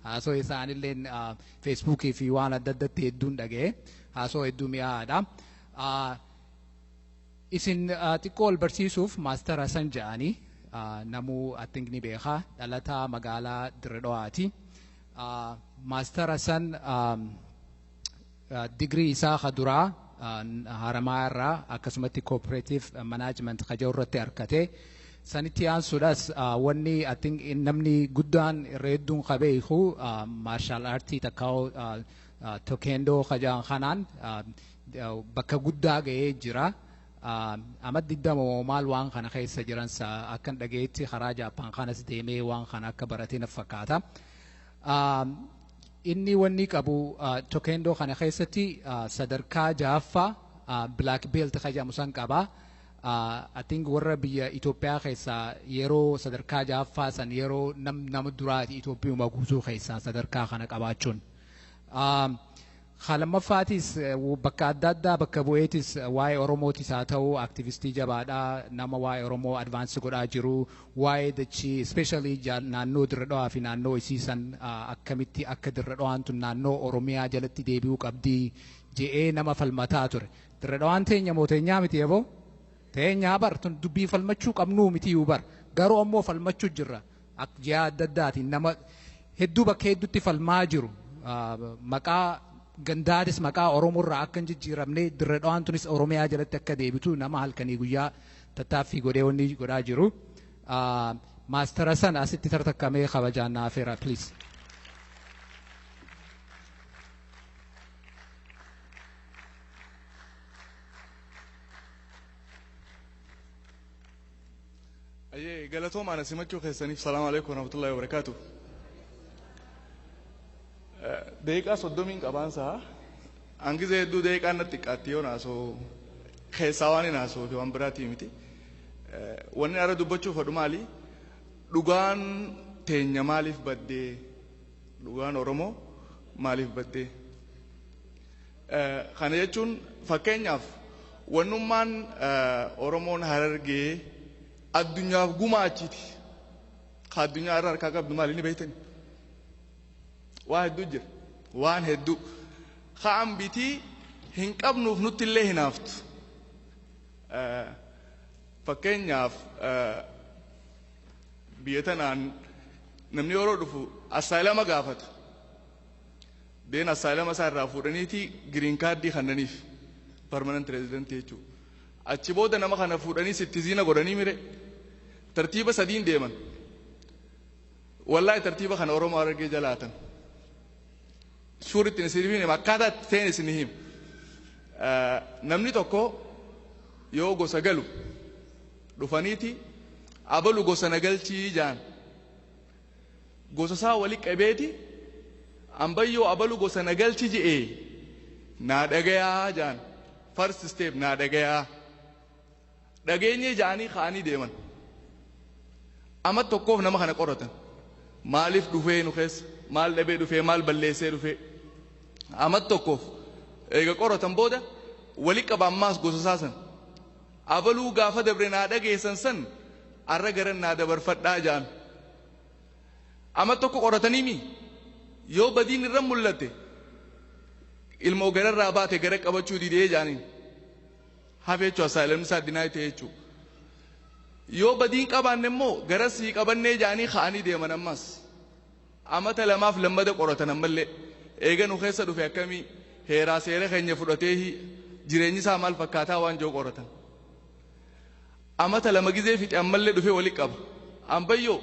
Haasoo isaanillee Feesbuukii fi waan adda addaatti hedduun dhaga'e. Haasoo hedduu mi'aadha. Isin xiqqoo ol barsiisuuf Maastar Hasan jedhanii namuu I think ni beeka, dhalataa magaalaa Dirre Dhawaati. Maastar Hasan digirii isaa ka duraa Haramaa irraa akkasumatti cooperative management ka jiru irratti argate. Sanitti aansuudhaas wanni I think namni guddaan irra hedduun ka beeku martial artii takkaa'u taekwondo ka jedhan kanaan bakka guddaa ga'ee jira. Amma 20 maal waan kana keessa jiran akkan dhageetti karaa Jaappaan kanas deemee waan kana akka barate na fakkaata. Inni wanni qabu taekwondo kana keessatti sadarkaa ja'affaa black belt ka jedhamu san qaba. I think warra biyya Itoophiyaa keessaa yeroo sadarkaa ja'affaa san yeroo nama duraati Itoophiyuma guutuu keessaa sadarkaa kana qabaachuun. Lammaffaatis bakka adda addaa bakka bu'eetis waa'ee Oromootis haa ta'u aktivistii jabaadhaa, nama waa'ee Oromoo advance godhaa jiru, waa'ee dachii especially naannoo Dirre Dhawaa fi naannoo isiisan akkamitti akka Dirre Dhawaan tun naannoo Oromiyaa jalatti deebi'uu qabdii je'ee nama falmataa ture. Dirre Dhawaan teenya moo teenyaa miti eboo? Teenyaa bar, tun dubbii falmachuu qabnuu miti iyyuu bar, garuu ammoo falmachuu jirra. Ji'a adda addaatiin nama hedduu bakka hedduutti falmaa jiru. Maqaa gandaatis maqaa Oromoo irraa akka hin jijjiiramne, Dirre Dhawaan tunis Oromiyaa jalatti akka deebitu nama halkanii guyyaa tattaaffii godhee wanni godhaa jiru. Maastara sana asitti tartakkamee kabajaan naafeera, please. Ayyee, galatoomaa na simachuu keessaniif. Salaamu alaikum warahmatullahi wabarakaatu. Daqiiqaa 30n qabaansaa hangizee hedduu daqiiqaan natti xiqqaatti yoo naasoo keessaa waan hin haasoo fi waan biraatii miti. Wanni ara dubbachuu fedhu maali? Dhugaan teenya maaliif baddee? Dhugaan Oromoo maaliif baddee? Kana jechuun fakkeenyaaf wannummaan Oromoon Harargee addunyaaf gumaachiti. Ka addunyaa irra harkaa qabdu maali ni beektani? Waa hedduu jira. Waan hedduu. Ka'an bitii hin qabnuuf nutti illee hinaaftu. Fakkeenyaaf biyya tanaan namni yeroo dhufu asylum gaafata. Deen asylum isaa irraa fuudhaniiti green cardii kannaniif, permanent resident jechuudha. Achi booda nama kana fuudhanii citizen godhanii mire tartiiba sadiin deeman. Wallaahi tartiiba kana Oromoo Harargee jalaatan. Suurittiin isin hima, akkaataa itti ta'een isin hima. Namni tokko yoo gosa galu dhufaniiti abalu gosa na galchii jaan. Gosa isaa wali qabeeti ambayyoo abalu gosa na galchi je'ee naa dhagayaa jaan. First step, naa dhagayaa. Dhageenyee ja'anii ka'anii deeman. Amma tokkoof nama kana qoratan. Maaliif dhufee nu keessa? Maal dhabee dhufee? Maal balleessee dhufee? Amma tokkoof eega qoratan booda wali qaba ammaas gosa isaa san. Abaluu gaafa dabre naa dhageessan san arra garan naa dabarfadhaa ja'an. Amma tokko qoratanii mi? Yoo badiin irra mul'atte ilmoo gararraa baate gara qabachuu didee jaaniin. Hafe jechuun asylumni isaa deny ta'e jechuudha. Yoo badiin qabaanne immoo gara sii qabannee jaanii ka'anii deeman ammas. Amata lamaaf lammada qoratan ammallee. Eega nu keessa dhufe akkamii heeraa seera keenya fudhatee jireenyi isaa maal fakkaataa waan jiru qoratan. Amata 2 gizee fixe ammallee dhufee wali qaba. Ambayyoo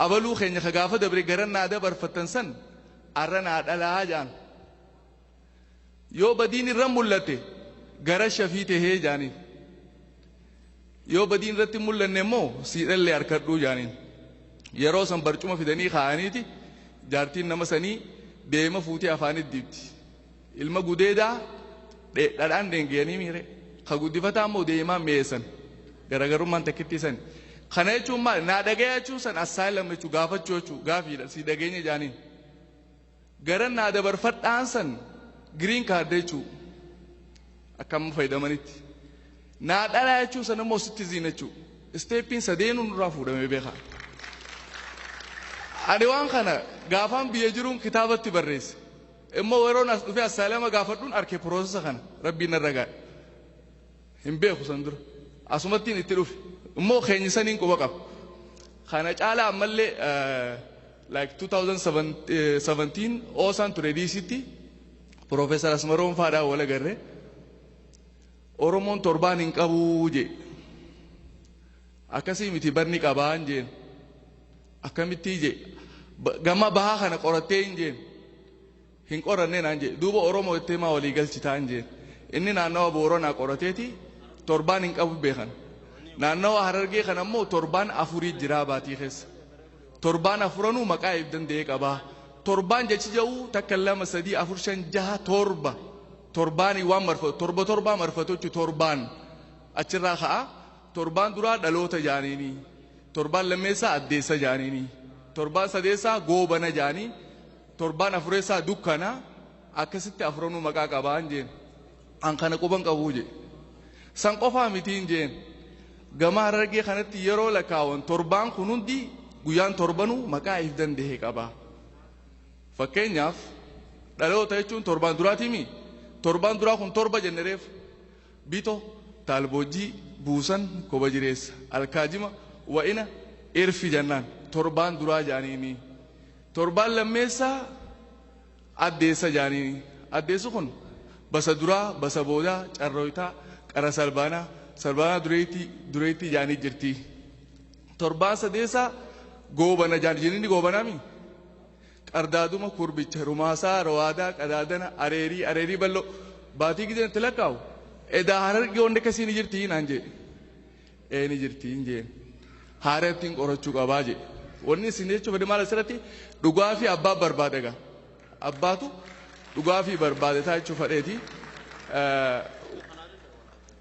abaluu keenya ka gaafa dabre gara naa dabarfattan san arra naa dhalaa jaan. Yoo badiin irra mul'ate gara shafii tahee jaaniin. Yoo badiin irratti mul'anne immoo siidhallee harkadhuu jaaniin. Yeroo san barcuma fidanii kaa'aniiti jaartiin nama sanii deema fuutee afaanitti dibdi. Ilma gudeedaa dhadhaan deengeeyanii miire. Ka guddifataa immoo deemaa mi'eessan. Garaagarummaan takkitti sani. Kana jechuun maali? Naa dhagaya jechuun san asylum jechuu, gaafachuu jechuu, gaafiidha si dhageenya jaaniin. Gara naa dabarfadhaan san green card jechuu akka amma fayyadamanitti. Naa dhalaa jechuun san immoo citizen jechuu. Steppiin sadeenuu nurraa fuudhamee beekaa. Ani waan kana gaafaan biyya jiruun kitaabatti barreesse. Immoo yeroon as dhufee asylum gaafadhuun arke process kana rabbiin narra gaa'e. Hin beeku san dura. Asumattiin itti dhufe. Immoo keenya saniin quba qaba. Kana caalaa ammallee like 2017 oosaan ture DCtti Profeesar Asmaroon faadhaa wal agarre. Oromoon torbaan hin qabuu jee. Akkasii miti barni qabaan jeen. Akkamittii jee. Gama bahaa kana qorattee hin jeen. Hin qorannee naan jee. Duuba Oromoo itti himaa walii galchitaan jeen. Inni naannawa Booranaa qorateeti torbaan hin qabu beekan. Naannawa Harargee kana immoo torbaan afurii jiraa baatii keessa. Torbaan afuranuu maqaa if danda'ee qabaa. Torbaan jechi jedhu takka, lama, sadii, afur, shan, jaha, torba. Torbaanii waan marfatu, torba torbaa marfatu jechuun torbaan achirraa ka'a. Torbaan duraa dhaloota jaaniini. Torbaan lammeessaa addeessa jaaniini. Torbaan sadeessaa goobana jaanii. Torbaan afureessaa dukkana. Akkasitti afuranuu maqaa qabaan jeen. An kana quban qabuu jee. San qofaa mitiin jeen. Gama Harargee kanatti yeroo lakkaawan torbaan kun hundi guyyaan torbanuu maqaa if danda'e qaba. Fakkeenyaaf, dhaloota jechuun torbaan duraatiimi. Torbaan duraa kun torba jenne reef. Bito, taalboojii, buusan, koba jireessa, alkaajima, wa'ina, irfi jennaan torbaan duraa jaaniini. Torbaan lammeessaa addeessa jaaniini. Addeessi kun basa duraa, basa boodaa, carrooytaa, qara salbaanaa, salbaanaa dureetii, dureetii jaanii jirti. Torbaan sadeessaa goobana jaanii jenni goobanaami. Qardaaduma, kurbicha, rumaasaa, rawaadaa, qadaadana, areerii, areerii bal'oo baatii gizeen itti lakkaa'u. Edaa Harargee wanti akkasii ni jirti naan jee. Ee, ni jirti hin jeen. Haarattiin qorachuu qabaa jee. Wanni isin jechuuf fedhe maal asirratti? Dhugaa fi abbaa barbaada gaa. Abbaatu dhugaa fi barbaade taa jechuu fedheeti.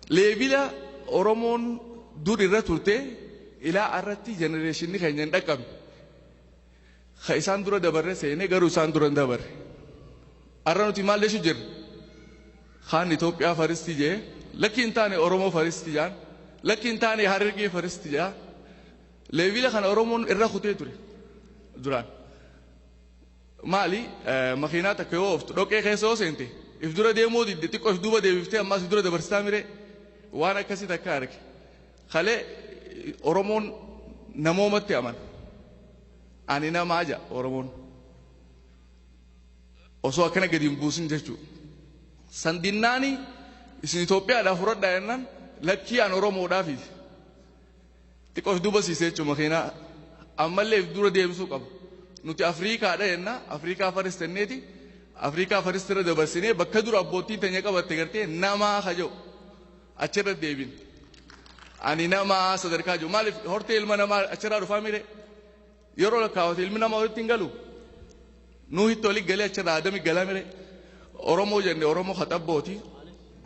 Level Oromoon dur irra turte ilaa irratti generationni keenya hin dhaqqabne. Ka isaan dura dabarre seenee garuu isaan dura hin dabarre. Har'a nuti maal jechuu jirra? Kaan Itoophiyaa first jee, lakki hin taane Oromoo first jaan, lakki hin taane Harargee first jaa. Level kana Oromoon irra kutee ture duraan. Maali, makiinaa takka yoo ooftu dhoqqee keessa yoo seente if dura deemuu didde, xiqqoo if duuba deebiftee ammaas if dura dabarsitaa miree waan akkasii takka arge. Kalee Oromoon namoomatti amana. Ani namaa ja'a Oromoon. Osoo akkana gadi hin buusin jechuudha. Sandinnaani isin Itoophiyaadhaaf fudhadhaa jennaan lakkii an Oromoodhaafi. Xiqqoo if duuba siisee jechuudha makiinaa. Ammallee if dura deebisuu qaba. Nuti Afriikaadha jenna, Afriikaa first jenneeti. Afriikaa first irra dabarsinee bakka dura abbootiin teenya qabatte gartee namaa ka jedhu achirra deebin. Ani namaa sadarkaa jiru. Maaliif, hortee ilma namaa achirraa dhufaa mire? Yeroo lakkaawwate ilmi namaa walitti hin galu. Nuuhitti walitti galee achirraa Adami galaa mire. Oromoo jenne, Oromoo ka xabbooti.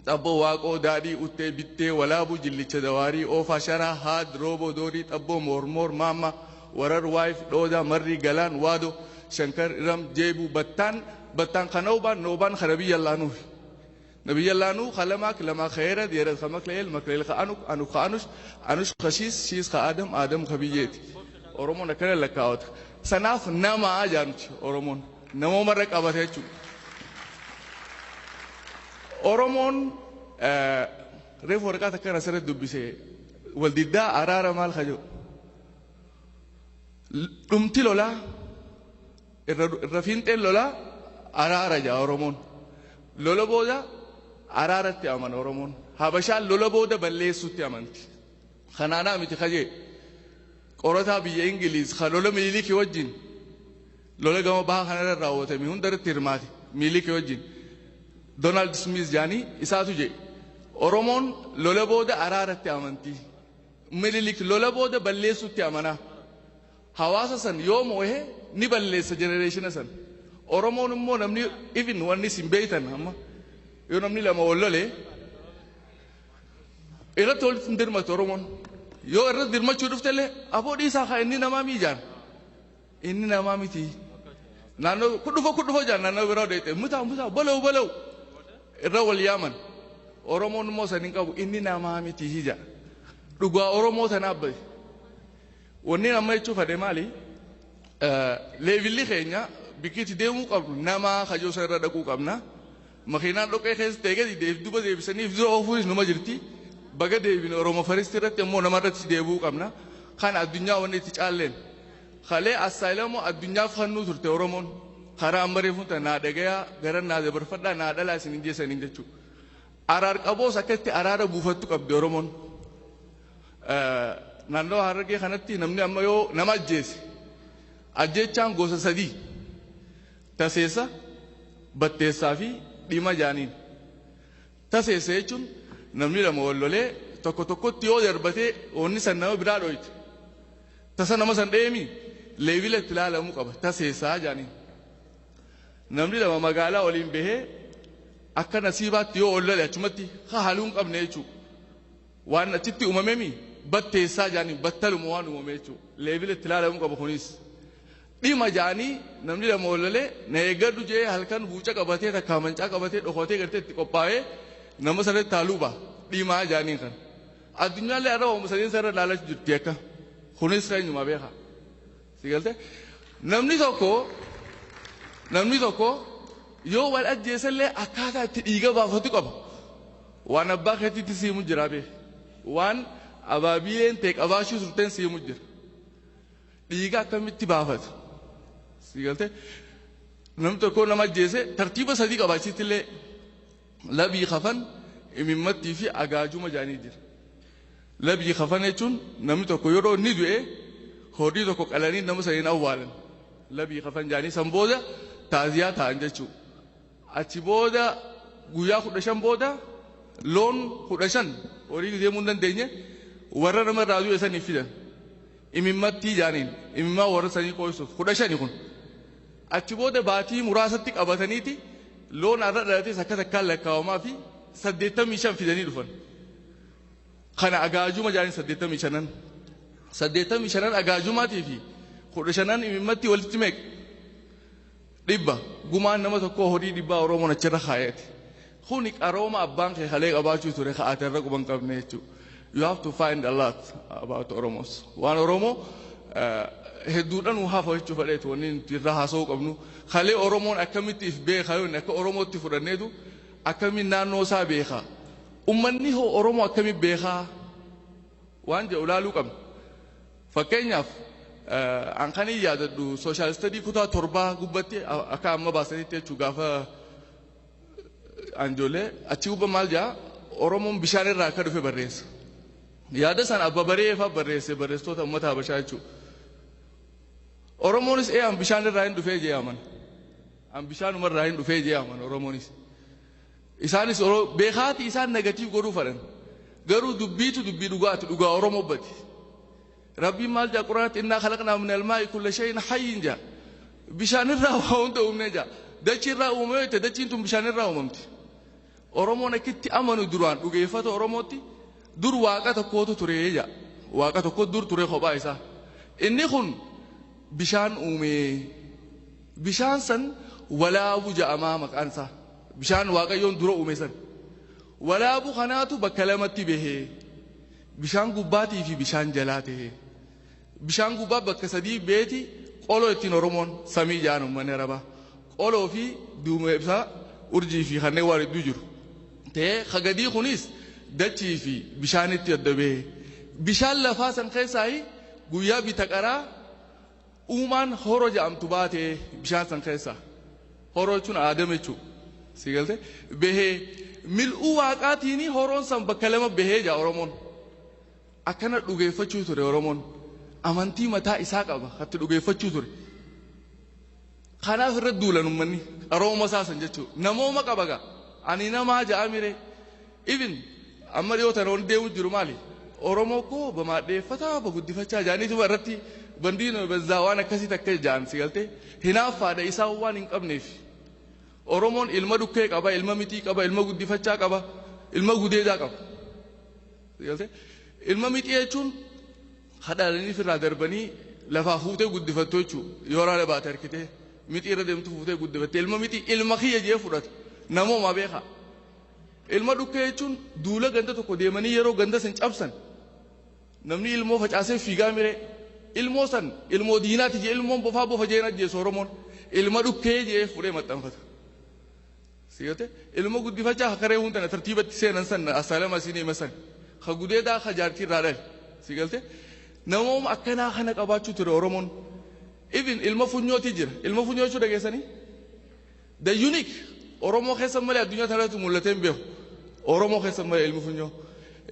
Xabboo, waaqoo, daadhii, uttee, bittee, walaabuu, jillicha, dawaarii, oofaa, sharaa, haad, rooboo, doorii, xabboo, moormoor, maamma, warar, waayif, dhoodaa, marrii, galaan, waado, shankar, iram, jeebuu, battaan, battaan kanaubaan, noobaan kana biyya laanuufi. Nabiyya laanuu kalamaa lamaa khayra dheerat ka makleel makleel ka anuk anuk ka anush anush ka shiis shiis ka adam adam ka biyyeeti. Oromoon akkana lakkaawata. Sanaaf namaa jaanuti Oromoon namoomarra qabate jechuudha. Oromoon reefu waraqaa takka kana asirratti dubbise, waldiddaa araara maal ka jedhu. Dhumti lolaa irra fiinxeen lolaa araara jaa Oromoon. Lola booda araaratti amana Oromoon. Habashaan lola booda balleessutti amanti. Kanaanaa miti kajee qorataa biyya Ingiliiz ka lola Minilikii wajjin, lola gama bahaa kanarra raawwatame hundarratti hirmaate Minilikii wajjin. Donald Smith jaanii isaatu jee. Oromoon lola booda araaratti amanti. Minilik lola booda balleessutti amanaa. Hawaasa san yoo moo'e ni balleessa generation san. Oromoon immoo namni ifin wanni isin beeytan amma yoo namni lama wal lole irratti walitti hin dirmatu Oromoon. Yoo irratti dirmachuu dhuftellee aboo dhiisaa kaa inni namaa miijaan. Inni namaa miti. Naannoo kudhufa kudhufa jaan naannoo biraa deete mutaa mutaa balaw balaw irra wal yaaman. Oromoon immoo san hin qabu, inni namaa miti hija. Dhugaa Oromoo tanaaf bahe. Wanni amma jechuuf fedhe maali? Level li keenya bikkiitti deemuu qabnu nama kajoo isa irra dhaquu qabna. Makiinaan dhoqqee keessa ta'e gadi duuba deebisanii dura oofuunis numa jirti. Baga deebine Oromo first irratti immoo nama irratti deebi'uu qabna. Kan addunyaa wanni itti caalleen. Kalee asylum addunyaaf kennuu turte Oromoon. Karaa amma reefuun tana naa dhagayaa gara naa dabarfadhaa naa dhalaa isin hin jeessaniin jechuudha. Araar qaboos akkatti araara buufattu qabdi Oromoon. Naannoo Harargee kanatti namni amma yoo nama ajjeese, ajjeechaan gosa sadii: taseessa, batteessaa fi dhima jaaniin. Taseessa jechuun namni lama wal lolee tokko tokkotti yoo darbatee wanni san nama biraa dhoyte. Tasa nama san dheemi level itti ilaalamuu qaba taseessaa jaaniin. Namni lama magaalaa waliin bahee akka nasiibaatti yoo ol lole achumatti haaluu hin qabne jechuudha. Waan achitti uumamemi batteessaa jaaniin, battaluma waan uumame jechuudha. Level itti ilaalamuu qaba kunis. Dhima jaanii namni lama ol lolee na eeggadhu jee halkan buuca qabatee takka mancaa qabatee dhokatee gartee itti qophaa'ee nama sanatti haaluu ba'a. Dhimaa jaaniin kan. Addunyaallee arraba uuma sadiin sarara ilaalachuu jirti akka. Kunis keenyuma beeka. Si galte? Namni tokko yoo wal ajjeesallee akkaataa itti dhiiga baafatu qaba. Waan abbaa keetiitti siimu jira beek. Waan abaabileen ta'e qabaachuu turteen siimu jira. Dhiiga akkamitti baafatu? Si galte? Namni tokko nama ajjeese tartiiba sadii qaba achittillee: labii kafan, imimmattii fi agaajuma jaanii jira. Labii kafan jechuun namni tokko yeroo inni du'e horii tokko qalanii nama saniin awwaalan. Labii kafan jaanii san booda taaziyaa ta'an jechuudha. Achi booda guyyaa 15 booda loon 15 horii deemuu hin dandeenye warra nama irraa du'e saniif fidan. Imimmattii jaaniin imimmaa warra sanii qo'isuuf 15 kun. Achi booda baatii muraasatti qabataniiti loon har'a dhalates akka takkaan lakkaawamaa fi 85 fidanii dhufan. Kana agaajuma jaaniin 85n. 85n agaajumaatii fi 15n imimmatti walitti meeqa? 100. Gumaan nama tokkoo horii 100 Oromoon achirra kaayate. Kuni qarooma abbaan kee kalee qabaachuu ture ka'ate irra quban qabne jechuudha. You have to find a lot about Oromos. Waan Oromoo hedduudhaan nu hafa jechuu fedheetu wanni nuti irraa haasa'uu qabnu. Kalee Oromoon akkamitti if beeka yoo akka Oromootti fudhanneetu akkamiin naannoo isaa beeka? Ummanni hoo Oromoo akkamiin beekaa? Waan jedhu ilaaluu qabna. Fakkeenyaaf, an kan hin yaadadhu social study kutaa 7 gubbatti akka amma baasanitti jechuu gaafa anjoolee achi gubba maal jaa, Oromoon bishaan irraa akka dhufe barreessa. Yaada san abba bareefaa barreesse, barreessitoota uummata Habashaa jechuudha. Oromoonis ee an bishaan irraa hin dhufee jee amana. An bishaanuma irraa hin dhufee jee amana Oromoonis. Isaanis beekaati isaan negative godhuu fedhan. Garuu dubbiitu dubbii dhugaati, dhugaa Oromoo bati. Rabbiin maal jaa Quraanatti? "إنا خلقنا من الماء كل شيء حي" jaa. Bishaan irraa waa hunda uumnee jaa. Dachii irraa uumamee jette, dachiin tun bishaan irraa uumamti. Oromoon akkitti amanu duraan dhugeeffata Oromootti dur waaqa tokkootu ture jaa. Waaqa tokko dur ture kophaa isaa. Inni kun bishaan uumee, bishaan san Walaabu ja'amaa maqaan isaa. Bishaan Waaqayyoon dura uume san. Walaabu kanaatu bakka lamatti bahee, bishaan gubbaatii fi bishaan jalaa ta'ee. Bishaan gubbaa bakka sadii beeti: qoloo ittiin Oromoon samii ja'an uummanni Arabaa. Qoloo fi duumessa, urjii fi kanneen waan hedduu jiru. Ta'ee kagadii kunis dachii fi bishaanitti adda bahee. Bishaan lafaa san keessaa guyyaa bita qaraa uumaan horo jedhamtu baatee bishaan san keessaa. Horoo jechuun aadam jechuudha. Si galte? Bahee mil'uu waaqaatiin horoon san bakka lama bahee jaa Oromoon. Akkana dhugeeffachuu ture Oromoon. Amantii mataa isaa qaba hatti dhugeeffachuu ture. Kanaaf irra duulan uummanni qarooma isaa san jechuudha. Namooma qaba gaa. Ani namaa ja'a mire. Even amma dhiyoo tana wanti deemu jiru maali? Oromoo koo bamaadheeffataa baguddifachaa jaaniituma irratti bandiin bazzaa waan akkasii takka ja'an, si galtee, hinaaffaadha isaan waan hin qabneef. Oromoon ilma dhukkee qaba, ilma mitii qaba, ilma guddifachaa qaba, ilma gudeedaa qaba. Si galtee? Ilma mixii jechuun hadhaalanii ofirraa darbanii lafaa fuutee guddifattu jechuudha. Yoo raala baate harkitee mixii irra deemtu fuutee guddifatte, ilma mixii ilma kiyya jee fudhata. Namooma beeka. Ilma dhukkee jechuun duula ganda tokko deemanii yeroo ganda san cabsan namni ilmoo facaasee fiigaa miree. Ilmoo san ilmoo diinaati jee ilmoon bofaa bofa jeen ajjeesu Oromoon ilma dhukkee jee fuudhee maxxanfata. Siyote ilma guddifachaa hakaree hundana tartiibatti seenan san asaalama isin hima san ka gudeedaa ka jaartii irraa dhale si galte namooma akkanaa kana qabaachuu ture Oromoon. Even ilma funyooti jira ilma funyoo jechuu dhageessanii the unique Oromoo keessa malee addunyaa tanarratti mul'atee hin beeku Oromoo keessa malee ilmi funyoo.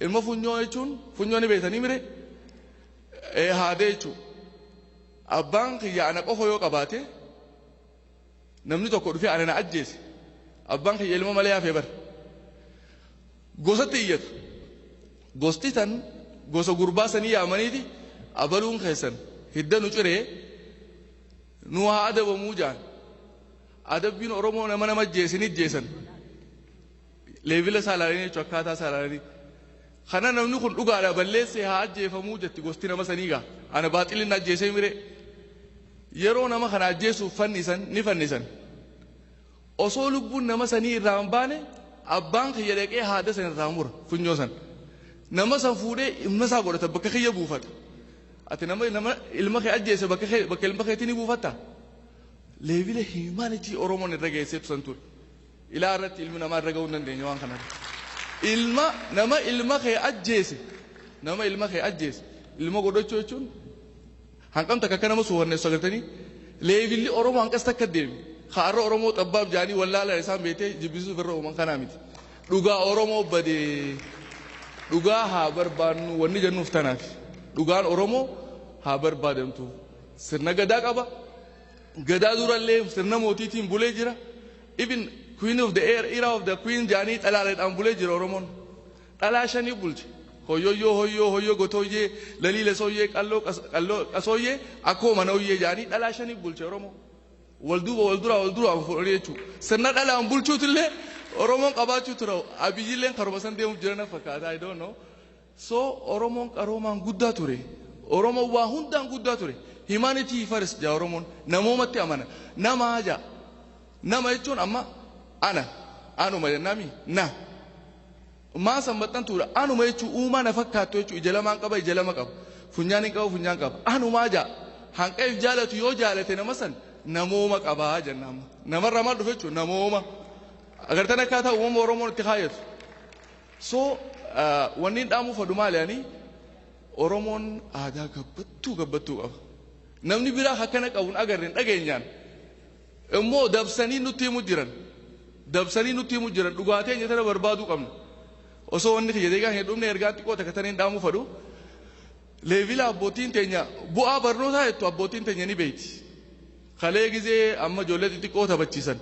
Ilma funyoo jechuun funyoo ni beektanii mire haadee jechuudha. Abbaan kiyya ana qofa yoo qabaate namni tokko dhufee ana na ajjeese abbaan kiyya ilma malee hafee bara. Gosatti iyyata. Gosti tan gosa gurbaa sanii yaamaniiti abaluun keessan hidda nu ciree nu haa adabamuu jaan. Adabbiin Oromoo nama nama ajjeese ni ajjeesan. Level isaa ilaalanii jechuudha akkaataa isaa ilaalanii. Kana namni kun dhugaadha balleessee haa ajjeefamuu jetti gosti nama sanii gaa. Ana baaxilin ajjeesee mire. Yeroo nama kana ajjeesuuf fannisan ni fannisan. Osoo lubbuun nama sanii irraa hin baane abbaan kiyya dhaqee haada san irraa mura funyoo san. Nama san fuudhee ilma isaa godhata bakka kiyya buufata. Ati nama nama ilma kee ajjeese bakka kee bakka ilma keetii ni buufatta. Level humanity Oromoon irra geesseetu san ture. Ilaa irratti ilmi namaa irra gahuu hin dandeenye waan kanarra. Ilma nama ilma kee ajjeese nama ilma kee ajjeese ilma godhachuu jechuun hanqam takka akka nama suufanneessu agartanii levelli Oromoo hanqas takka deeme. Kaarra Oromoo xabbaaf jaanii wallaala isaan beetee jibbisuuf irra uuman kanaa miti. Dhugaa Oromoo badee dhugaa haa barbaannu wanni jennuuf tanaaf. Dhugaan Oromoo haa barbaadamtu. Sirna gadaa qaba. Gadaa durallee sirna mootiitiin bulee jira. Even queen of the air, era of the queen jaanii dhalaaleedhaan bulee jira Oromoon. Dhalaa shanii bulche. Hoyyoyyoo hoyyoo hoyyoo gotooyyee laliile sooyyee qalloo qalloo qasooyyee akkoo manooyyee jaanii dhalaa shanii bulche Oromoo. Wal duuba wal duraa wal duraa fuudhanii jechuudha. Sirna dhalaan bulchuutillee Oromoon qabaachuu tura. Abiyyilleen karuma san deemuuf jiran fakkaata. I don't know. So Oromoon qaroomaan guddaa ture. Oromoon waa hundaan guddaa ture. Humanity first jaa Oromoon namoomatti amana. Namaa jaa. Nama jechuun amma ana anuma jennaami na. Maa san maxxantuudha anuma jechuun uumaa na fakkaattu jechuun ija lamaan qaba ija lama qaba. Funyaan hin qabu funyaan qaba. Anumaa jaa. Hanqeef jaalatu yoo jaalate nama san namooma qabaa jenna amma. Namarraa maal dhufe jechuun namooma. Agartan akkaataa uumama Oromoon itti kaayatu. So wanni hin dhaamuuf fadhu maali ani Oromoon aadaa gabbattuu gabbattuu qaba. Namni biraa akkana qabuun agarre hin dhageenyaan. Immoo dabsanii nutti himu jiran. Dabsanii nutti himu jiran dhugaatee nyatana barbaaduu qabna. Osoo wanni kiyya deegaa hin dhumne ergaan xiqqoo takka taniin dhaamuu fadhu. Level abbootiin teenya bu'aa barnootaa jettu abbootiin teenya ni beeyti. Kalee gizee amma ijoollee xixiqqoo taphachiisan.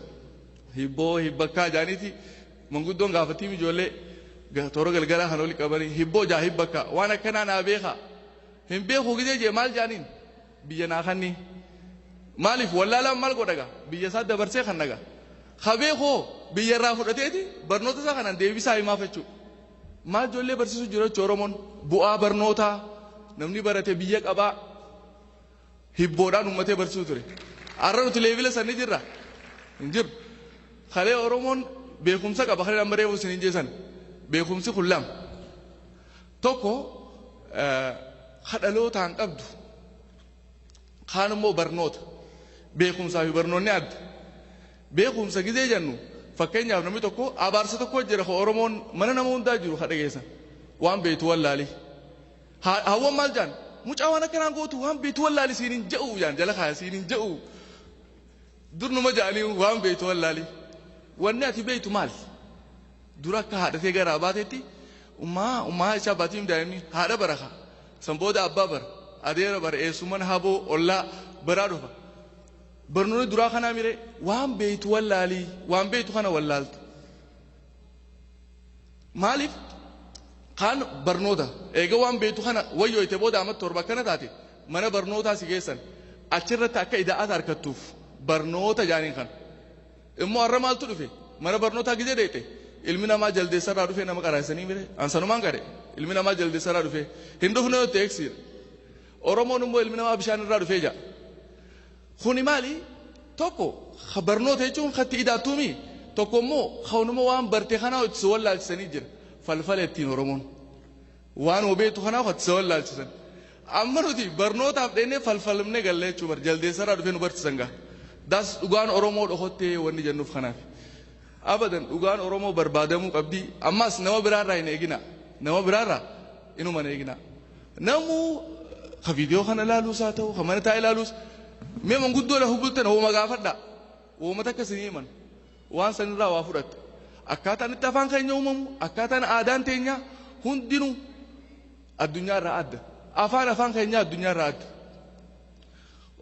Hibboo hibbakkaa jaaniiti manguddoon gaafatiin ijoollee toora galgalaa kan oli qabanii hibboo jaa hibbakkaa waan akkanaa naa beekaa. Hin beeku gizee jee maal jaaniin biyya naa kanni. Maaliif wallaalaan maal godha gaa biyya isaa dabarsee kan nagaa. Ka beekoo biyya irraa fudhateeti barnoota isaa kanaan deebisaa himaaf jechuudha. Maal ijoollee barsiisuu jiru jechuudha Oromoon bu'aa barnootaa namni barate biyya qabaa hibboodhaan uummatee barsiisuu ture. Har'a nuti level san ni jirra hin jiru. Kalee Oromoon beekumsa qaba kalee amma reefu isin hin jeesan beekumsi kun lama. Tokko kadhalootaan qabdu kaan immoo barnoota beekumsaa fi barnoonni adda. Beekumsa gizee jennu fakkeenyaaf namni tokko abaarsa tokko jira ka Oromoon mana nama hundaa jiru ka dhageessan waan beektu wallaali. Hawwan maal jaan mucaa waan akkanaan gootu waan beektu wallaali siin hin je'u jaan jala kaaya siin hin je'u. Dur numa jaanii waan beektu wallaali. Wanni ati beektu maali? Dura akka haadhatee garaa baatetti ummaa ummaa isaa baatiin daa'imni haadha bara ka. San booda abbaa bara adeera bara eessuman haboo ollaa baraa dhufa. Barnoonni duraa kanaa mire waan beektu wallaalii waan beektu kana wallaaltu. Maaliif kaan barnoota eega waan beektu kana wayyooyte booda amma torba akkana taate mana barnootaa si geessan achirratti akka ida'aata harkattuuf barnoota jaaniin kana. Immoo har'a maaltu dhufe mana barnootaa gizee deete ilmi namaa jaldeessarraa dhufe nama qaraasanii mire ansanumaan qare ilmi namaa jaldeessarraa dhufe hin dhufne yoo ta'e eegsiidha. Oromoon immoo ilmi namaa bishaan irraa dhufee jaa. Kuni maali? Tokko barnoota jechuun katti idaattuumi. Tokko immoo kanuma waan barte kanaa itti wallaalchisanii jira. Falfala ittiin Oromoon. Waan beektu kanaa itti wallaalchisan. Amma nuti barnootaaf dheenee falfalamnee galle jechuu bar jaldeessarraa dhufee nu barsiisan gaa. Das dhugaan Oromoo dhokottee wanni jennuuf kanaaf. Abadan dhugaan Oromoo barbaadamuu qabdi. Ammas nama biraarraa hin eegina. Nama biraarraa inuma hin eegina. Namuu ka viidiyoo kana ilaaluus haa ta'u, ka mana taa'ee ilaaluus mee manguddoo lafa bultan hooma gaafadha. Hooma takka isin himan. Waan sanirraa waa fudhatta. Akkaataan itti afaan keenya uumamu, akkaataan aadaan teenya hundinuu addunyaarraa adda. Afaan keenya addunyaarraa adda.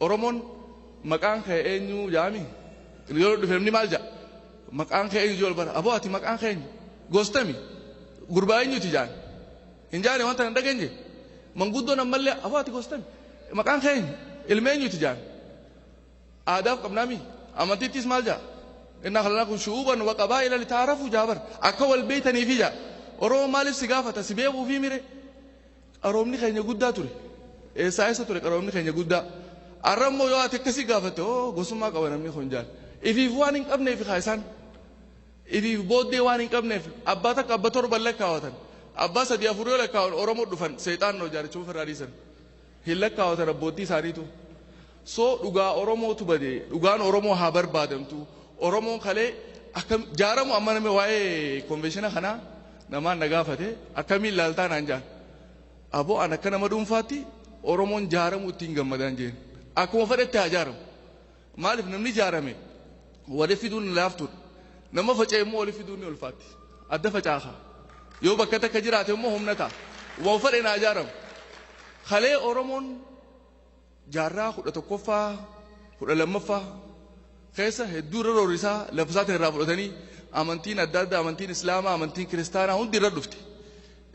Oromoon maqaan kee eenyu jaami? Yeroo dhufe namni maal ja'a? Maqaan kee eenyu jee bara. Aboo ati maqaan kee eenyu? Gostami? Gurbaa eenyuti jaan? Hin jaane wanta hin dhageenye? Manguddoon ammallee aboo ati gostami? Maqaan kee eenyu? Ilma eenyuti jaan? Aadaaf qabnaami? Amantiittis maal ja'a? Inna khalaqnakum shu'uuban wa qabaa'ila litaarafu jaabar. Akka wal beeytaniifi ja'a. Oromoon maaliif si gaafata? Si beekuufi mire? Qaroomni keenya guddaa ture. Eessaa eessa ture qaroomni keenya guddaa? Arra immoo yoo ati akkasii gaafatte oo gosummaa qaba namni kun jaal. Ifiif waan hin qabneef haa isaan. Ifiif booddee waan hin qabneef abbaa takka abba torban lakkaawatan. Abbaa sadii afur yoo lakkaawan Oromoo dhufan seexaan noo jaaricha ofirraa dhiisan. Hin lakkaawatan abbootii isaaniitu. Soo dhugaa Oromootu bade dhugaan Oromoo haa barbaadamtu. Oromoon kalee akkam jaaramu amma namni waa'ee konveenshina kanaa namaan na gaafate akkamiin ilaaltaa naan jaan. Aboo an akka nama dhuunfaatti Oromoon jaaramu ittiin gammadaan jeen. Akkuma fedhetti haa jaaramu. Maaliif namni jaarame wali fiduun ni laaftuudha. Nama faca'e immoo wali fiduun ni ulfaatti. Adda facaafa. Yoo bakka takka jiraate immoo humna ta'a. Waan fedhe naa jaaramu. Kalee Oromoon jaarraa 11ffaa 12ffaa keessa hedduu irra roorrisaa lafa isaatiin irraa fudhatanii amantiin adda addaa amantiin Islaamaa amantiin Kiristaanaa hundi irra dhufte.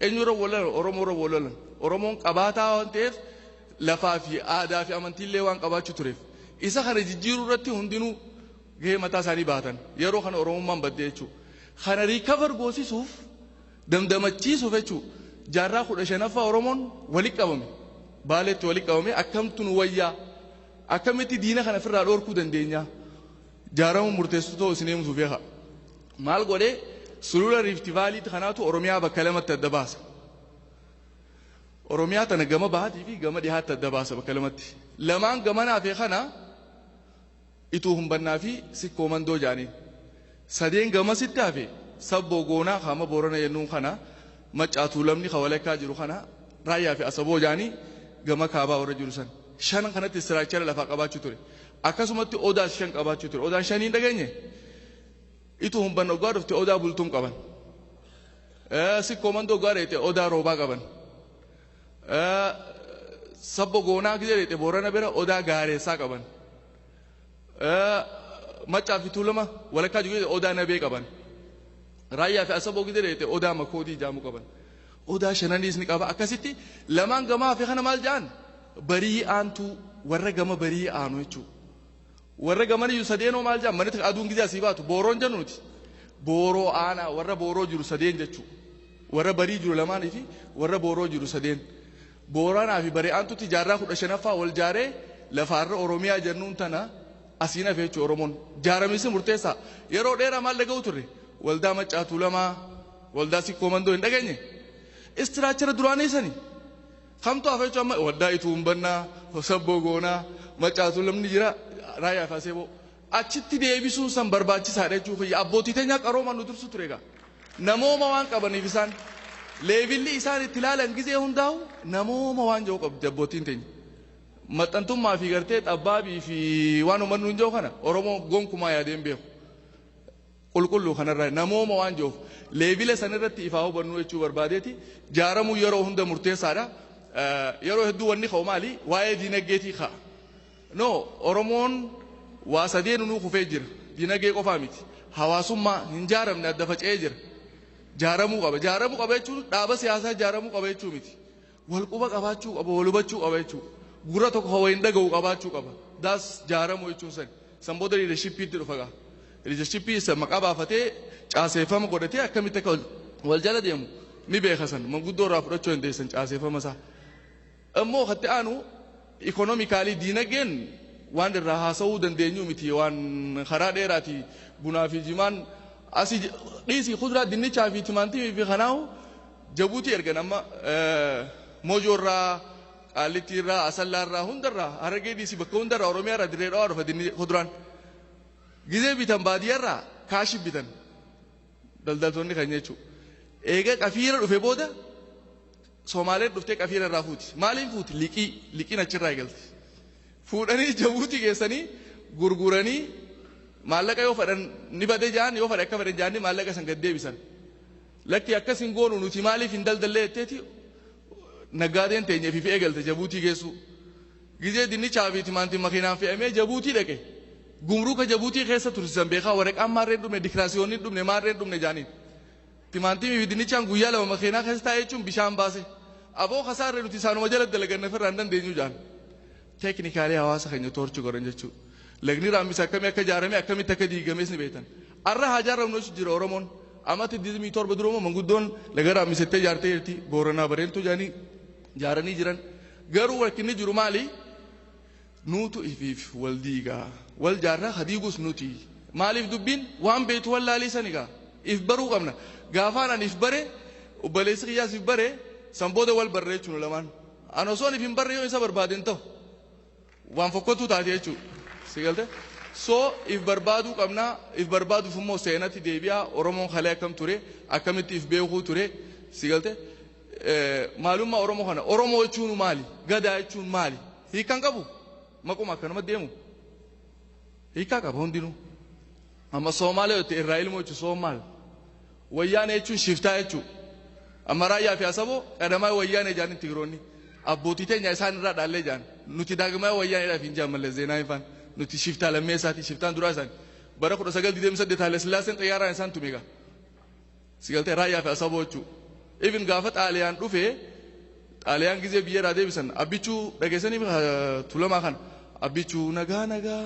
Eenyu irra wal lolan? Oromoo irra wal lolan. Oromoon qabaataa waan ta'eef lafaa fi aadaa fi amantiillee waan qabaachuu tureef. Isa kana jijjiiruu irratti hundinuu gahee mataa isaanii baatan. Yeroo kana Oromummaan badde jechuudha. Kana recover goosisuuf damdamachiisuuf jechuudha. Jaarraa 15ffaa Oromoon walitti qabame. Baaleetti walitti qabame akkamtu nu wayyaa? Akkamitti diina kana ofirraa dhorkuu dandeenya? Jaaramuun murteessituu ta'uu isin himtuu beeka. Maal godhee sulula Rift Valley kanaatu Oromiyaa bakka lamatti adda baasa. Oromiyaa tana gama bahaatii fi gama dhihaatti adda baasa bakka lamatti. Lamaan gamanaa fi kana ituu humbannaa fi sikkoo mandoo jaaniin. Sadeen gamasitti hafe sabboo goonaa kaama boorana jennuun kana maccaatuu lamni ka walakkaa jiru kana raayyaa fi asaboo jaanii gama kaabaa warra jiru san. Shan kanatti istiraakchara lafaa qabaachuu ture. Akkasumatti odaas shan qabaachuu ture. Odaan shaniin dhageenye. Ituu humbanna oggaa dhufte odaa bultuun qaban. Sikkoo mandoo oggaa dheete odaa roobaa qaban. Sabbo goonaa gizee dheete boorana bira odaa gaareessaa qaban. Maccaa fi tuulama walakkaa jiru odaa nabee qaban. Raayyaa fi asaboo gizee dheete odaa makoodii jaamu qaban. Odaa shananiis ni qaba. Akkasitti lamaan gamaa fi kana maal ja'an barii aantuu warra gama barii aanu jechuudha. Warra gamaniyyuu sadeenoo maal ja'an manitti aduun gizee asii baatu booroon jennu nuti. Booroo aanaa warra booroo jiru sadeen jechuudha. Warra barii jiru lamaanii fi warra booroo jiru sadeen. Booranaa fi barii aantutti jaarraa 15ffaa wal jaaree lafaarra Oromiyaa jennuun tana asiin hafe jechuudha Oromoon. Jaaramisi murteessaa. Yeroo dheeraa maal dhaga'u turre? Waldaa Maccaa Tuulamaa, waldaa Sikkoo Mandoo hin dhageenye? Istiraachara duraanii sani. Kamtu hafe jechuudha amma waldaa Ituu Humbannaa, Sabboo Goonaa, Maccaa Tuulamni jira, Raayyaa fi Aseeboo. Achitti deebisuun san barbaachisaadha jechuudha. Abbootii teenyaa qaroomaan nu dursu ture egaa. Namooma waan qabaniif isaan leevilli isaan itti ilaalan gizee hundaa'u namooma waan jiru qabdi abbootiin teenya. Maxxantummaa fi gartee xabbaabii fi waan uummanni hin jiru kana Oromoo gonkumaa yaadee hin beeku. Qulqulluu kanarraa namooma waan jiruuf leevila sanirratti ifaa hubannuu jechuu barbaadeeti jaaramuu yeroo hunda murteessaadha. Yeroo hedduu wanni ka'u maali? Waa'ee diinagdeetii ka'a. No, Oromoon waa sadeen nuu kufee jira. Diinagdee qofaa miti. Hawaasummaa hin jaaramne adda faca'ee jira. Jaaramuu qaba. Jaaramuu qaba jechuun dhaaba siyaasaa jaaramuu qaba jechuu miti. Wal quba qabaachuu qaba, wal hubachuu qaba jechuudha. Gurra tokko wayin dhaga'u qabaachuu qaba. Daas jaaramuu jechuun sani. San booda leadershippiitti dhufa gaa. Leadershippii isa maqaa baafatee caaseeffama godhatee akkamitti akka wal jala deemu ni beeka san. Manguddoo irraa fudhachuu dandeessan caaseeffama isaa. Immoo katti aanu economically diinagdeen waan irraa haasa'uu dandeenyu miti waan karaa dheeraati bunaa fi jimaan asii dhiisii kuduraa dinnichaa fi timaantimii fi kanaahu Jabuutii ergan amma Mojoo irraa Qaallittii irraa, Asallaa irraa, hundarraa, Harargee dhiisii bakka hundarraa, Oromiyaa irraa Dirree Dhawaa dhufa dinni kuduraan. Gizee bitan baadiyyaarraa kaashii bitan daldaltoonni kan jechuudha. Eega qafiira dhufe booda Somaaleen dhuftee qafiira irraa fuuti. Maaliin fuuti? Liqii, liqiin achirraa eegalti. Fuudhanii Jabuutii geessanii gurguranii maallaqa yoo fedhan ni bade jaan, yoo fedhan akka fedhan jaanii maallaqa san gad deebisan. Lakki akkas hin goonu, nuti maaliif hin daldallee jetteeti naggaadeen teenya ifiif eegalte Jabuutii geessuu. Gizee dinnichaa fi timaantiin makiinaan fe'amee Jabuutii dhaqe. Gumruuka Jabuutii keessa tursiisan beekaa, waraqaan maarreen dhumne, dikiraasiyoonni dhumne, maarreen dhumne jaaniin. Timaantimii fi dinnichaan guyyaa 2 makiinaa keessa taa'ee jechuun bishaan baase. Aboo kasaarree, nuti isaanuma jala dalaganna, ofirraa hin dandeenyu jaan. Technically hawaasa keenya torture godhan jechuudha. Lagni Raammis akkamii akka ijaarame, akkamitti akka diigames ni beektan. Arra haa ijaaramu jechuun jira Oromoon. Amata 27 dura immoo manguddoon laga Raammisettee ijaartee jirti. Booranaa Bareentuu jedhanii ijaaranii jiran. Garuu rakkinni jiru maali? Nuutu ifiif wal diigaa. Wal jaarraa ka diigus nuti. Maaliif dubbiin waan beektu wallaalii sani gaa. If baruu qabna. Gaafaan ani if bare, obboleessi kiyyaas if bare, san booda wal barre jechuun lamaan. Ani osoon if hin barre yoo isa barbaade hin ta'u. Waan fokkottuu taate jechuudha. Si galte? So if barbaaduu qabna, if barbaaduuf immoo seenatti deebi'a. Oromoon kalee akkam ture, akkamitti if beekuu ture, si galte? Maalummaa Oromoo kana, Oromoo jechuun maali? Gadaa jechuun maali? Hiikkaan qabu? Maquma akkanuma deemu. Hiikkaa qaba hundinuu. Amma Soomaalee yoo ta'e irraa ilmoo jechuun Soomaal. Wayyaanee jechuun shiftaa jechuudha. Amma Raayyaa fi Asaboo qadamaa Wayyaanee jedhanii Tigiroonni. Abbootii teenya isaan irraa dhaallee jedhan. Nuti daagmaa Wayyaaneedhaaf hin jedhan Mallas Zeenaawii faan. Nuti shiftaa lammeessaati, shiftaan duraa isaani. Bara 1928 Haile Sillaaseen xiyyaaraan isaan tume egaa. Si galtee? Raayyaa fi Asaboo jechuudha. Even gaafa Xaaliyaan dhufee, Xaaliyaan gizee biyya irraa deebisan, Abbichuu dhageessanii Tulamaa kana. Abbichuu nagaa nagaa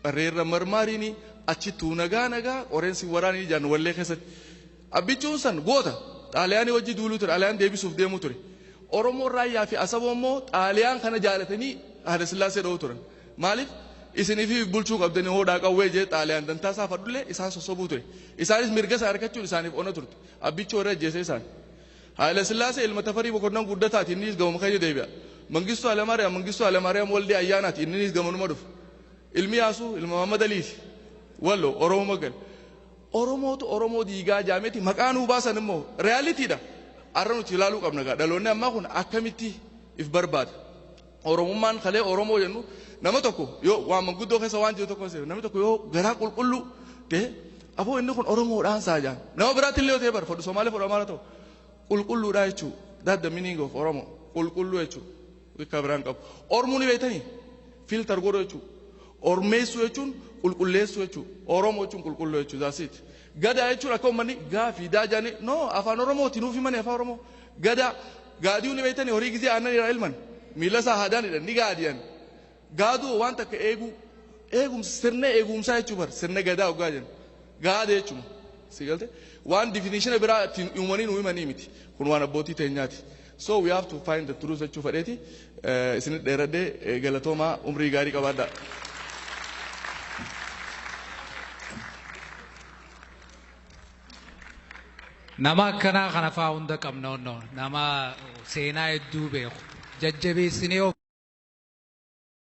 barreerra marmaariini, achittuu nagaa nagaa qoreensi waraanii jaan wallee keessatti. Abbichuun san goota Xaaliyaanii wajji duuluu ture, Xaaliyaan deebisuuf deemuu ture. Oromoon Raayyaa fi Asaboo immoo Xaaliyaan kana jaalatanii Haile Sillaasee dha'uu turan. Maaliif? Isiniif bulchuu qabdanii hoodhaa qawwee jee Xaaliyaan dantaa isaa fadhullee isaan sossobuu ture. Isaanis mirga isaa argachuun isaaniif ona turte. Abbichuu warra ajjeese isaan. Haile Sillaasee ilma Tafarii Mokonnon Guddataati, innis gamuma keenya deebi'a. Mangistuu Hayilamaariyaam, Mangistuu Hayilamaariyaam Waldee Ayyaanaati, innis gamanuma dhufa. Ilmi Yaasuu ilma Mahammad Aliiti. Wallo Oromoo magal. Oromootu Oromoo diigaa jaameeti maqaa nuu baasan immoo realitydha. Har'a nuti ilaaluu qabna gaa, dhaloonni ammaa kun akkamitti if barbaada. Oromummaan kalee Oromoo jennu, nama tokko yoo waan manguddoo keessa waan jiru tokko namni tokko yoo garaa qulqulluu ta'e, aboo inni kun Oromoodhaan saa jaan. Nama biraatti illee yoo ta'e bara fodhu Somaalee, fodhu Amaara ta'u, qulqulluudha jechuudha. That the meaning of Oromo, qulqulluu jechuudha. Hiika biraan qabu. Ormuu ni beektanii? Filter godhuu jechuudha. Ormeessuu jechuun qulqulleessuu jechuudha. Oromoo jechuun qulqulluu jechuudha. That's it. Gadaa jechuun akka uummanni gaafii daa jaanii no afaan Oromooti nuuf himanii afaan Oromoo. Gadaa gaadiyuu ni beektanii? Horii gizee aannan irraa ilman miila isaa haadaanidha ni gaadiyan. Gaaduu waan takka eeguu, eegumsa, sirna eegumsaa jechuu bar, sirna gadaa hoggaa jennu. Gaada jechuudha. Si galte? Waan definition biraa ittiin uumanii nu himanii miti. Kun waan abbootii teenyaati. So we have to find the truth jechuu fedheeti. Isinit dheeradhee, galatoomaa, umrii gaarii qabaadhaa. Nama akkanaa kana faa hunda qabna onnoo, nama seenaa hedduu beeku jajjabeessinee.